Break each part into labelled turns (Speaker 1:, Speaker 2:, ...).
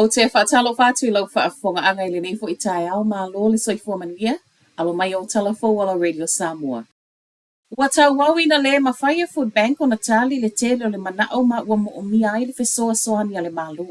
Speaker 1: Ou te faatalofa atu i lau faafofogaaga i lenei foi taeao, malo le soifua manuia, alo mai o tala fou a la Radio Samoa. Ua tauau ina le mafai e Food Bank ona tali le tele o le manao ma ua moomia ai le fesoasoani a le Malo.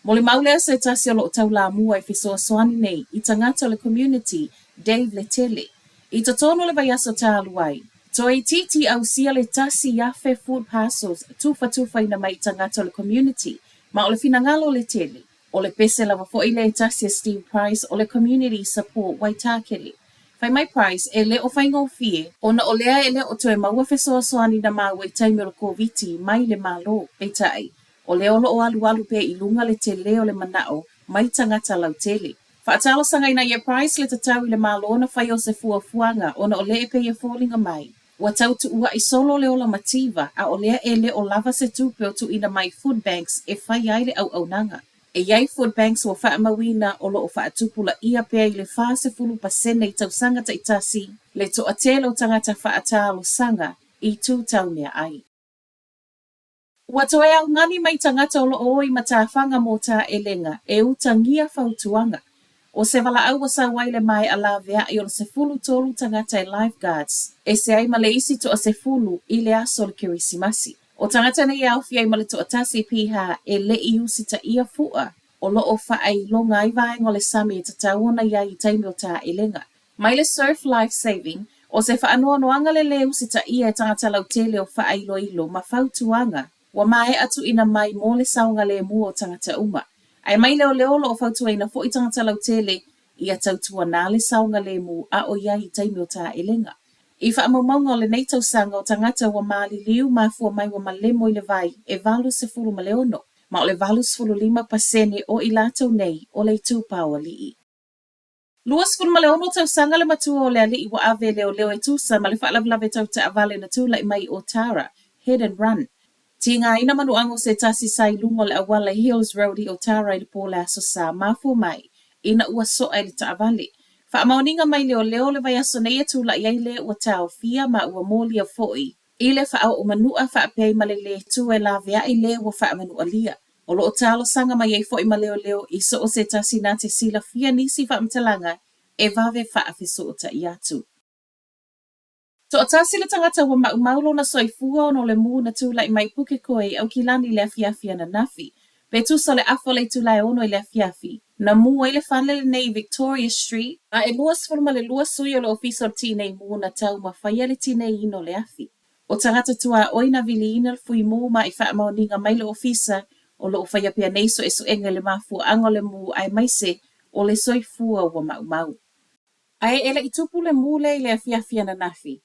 Speaker 1: Molimau lea se tasi o loo taulamua i fesoasoani nei i tagata o le community Dave Letele. I totonu o le vaiaso talu ai, toeitiiti ausia le 1,000 food parcels tufatufaina mai i tagata o le community ma o le finagalo o Letele, o le pese lava foi lea e tasi a Steve Price o le Community Support Waitākere. Fai mai Price, e le o faigofie, ona o lea e le o toe maua fesoasoani na maua i taimi o le Koviti mai le Malo, peitai, o lea o lo o alualu pea i luga le tele o le manao mai tagata lautele. Faatalosagaina ai e Price le tatau i le Malo ona fai o se fuafuaga ona o lea e pei e foliga mai ua tau tuuaʻi solo le ola mativa a o lea e le o lava se tupe o tuuina mai food banks e fai ai le auaunaga. E i ai food banks ua faamauina o lo o faatupulaia pea i le 40% i tausaga taitasi le toatele o tagata faatalosaga i tū tau meaai. Ua toe augani mai tagata o lo o o i matafaga mō taʻelega e utagia fautuaga. ʻO se valaau ua sau ai le maea laveaʻi o le 13 tagata e lifeguards, ese ai ma le isi toasefulu i le aso o le Kerisimasi. ʻO tagata nei e aofia ai ma le toatasi piha e le i usitaia fuʻa o lo o faailoga ai vaega o le sami e tatau ona i ai i taimi o taʻelega. Mai le Surf Life Saving, ʻo se faanoanoaga le lē usitaia e tagata lautele o faailoilo ma fautuaga ua maea tuuina mai mo le saogalemu o tagata uma. Ae mai leoleo o lo o fautuaina foi tagata lautele ia tautuanā le saogalemu a o i ai i taimi o taʻelega. I faamaumauga o lenei tausaga o tagata ua maliliu mafua mai ua malemo i le vai e 86, ma o le 85% o i latou nei o le itupa o alii. 26 tausaga le matua o le alii ua ave e leoleo e tusa ma le faalavelave tau taavale na tulai mai i Otara, hit and run. Tigaina manuaga o se tasi sa i luga o le auala i Hills Road i Otara i le po o le Aso Sa, mafua mai ina ua soa e le taavale. Faamaoniga mai leoleo le vaiaso nei e tulai ai le ua taofia ma ua molia foi i le faaoo manua faapea ai ma le lē tu e laveaʻi lē ua faamanualia. O lo o talosaga mai ai foi ma leoleo i so o se tasi na te silafia nisi faamatalaga e vave faafesootai atu. Toatasi le tagata ua maumau lona soifua ona o le mū na tulai mai Pukekohe i Aukilani i le afiafi ananafi. Pe tusa o le afa o le itula e ono i le afiafi, na mū ai le fale lenei i Victoria Street, a e 22 sui o le ofisa o le tinei mū na taumafaia le tineiina o le afi. ʻO tagata tuaoi na viliina le fui mū ma i faamaoniga mai le ofisa o lo o faia pea nei suesuega i le mafuaaga o le mū aemaise o le soifua ua maumau. Ae e le i tupu le mū lea i le afiafi ananafi.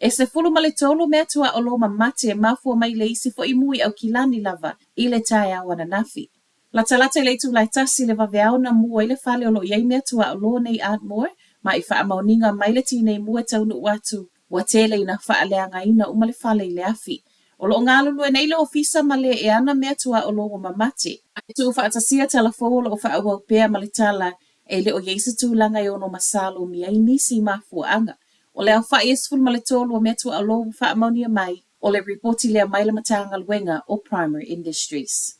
Speaker 1: E 13 mea tuaolo mamate e mafua mai le isi foi mū i Aukilani lava i le taeao ananafi. Latalata i le itula e tasi le vaveao na mū ai le fale o lo o i ai mea tuaolo nei Ardmore ma i faamaoniga mai le tinei mū e taunuu atu ua tele ina faaleagaina uma le fale i le afi. O lo o galulue nei le ofisa ma le e ana mea tuaolo ua mamate. Ae tuufaatasia tala fou o lo o faaauau pea ma le tala e le o i ai se tulaga e ono masalomia ai nisi mafuaaga. O le aofaʻi e 13 o mea tuaolo ua faamaonia mai, o le ripoti lea mai le Matagaluega o Primary Industries.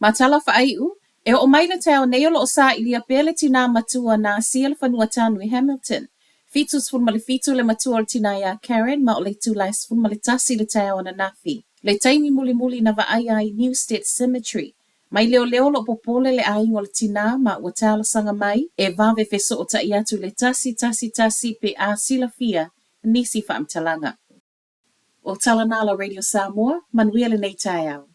Speaker 1: Ma tala faaiu, e oo mai le taeao nei o lo o sailia pea le tinā matua na asia le fanua tanu i Hamilton. 77 le matua o le tinā iā Karen ma o le itula e 11 le taeao ananafi, le taimi mulimuli na vaaia ai i Newstead Cemetery. Mai leoleo o lo o popole le aiga o le tinā ma ua talosaga mai e vave fesootai atu i le 111 pe a silafia nisi faamatalaga. O tala na la Radio Samoa, manuia lenei taeao.